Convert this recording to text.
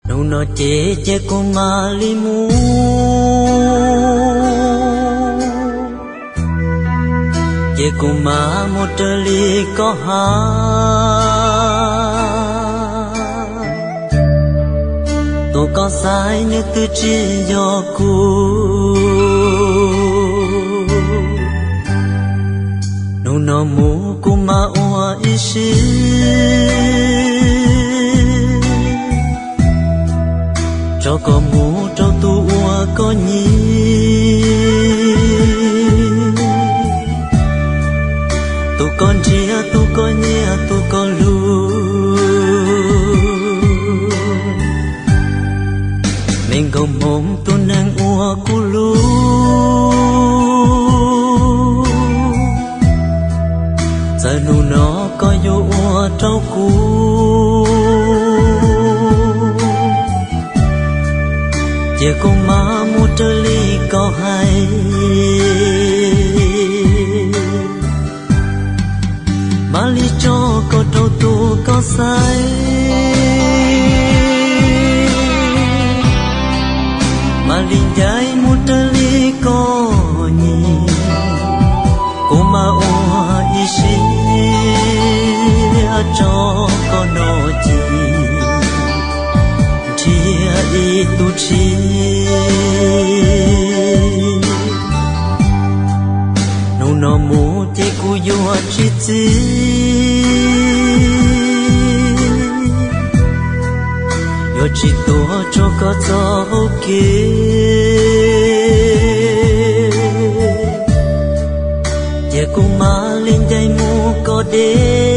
Hnub no ces cia kuv mam li mus, cia kuv mam mus raws li koj hais. Tus koj xaiv nws twb tsis yog kuv. Hnub no mus kuv mam ua ib sim, tso koj mus rau tus uas koj nyiam, tus koj nrhiav, tus koj nyiam, tus koj hlub. Me nkauj Hmoob tus neeg uas kuv hlub, txawm hnub no koj yuav ua rau kuv, cia kuv mam mus raws li koj hais. Mam li tso koj rau tus koj xaiv, mam li ncaim mus raws li koj nyiam. Kuv mam ua ib sim tso koj noj ci, nrhiav ib tug tshis. Hnub no mus ces kuv yuav tsis txim, yuav tsis tuav tso koj txoj hau kev. Cia kuv mam li ncaim mus koj deb.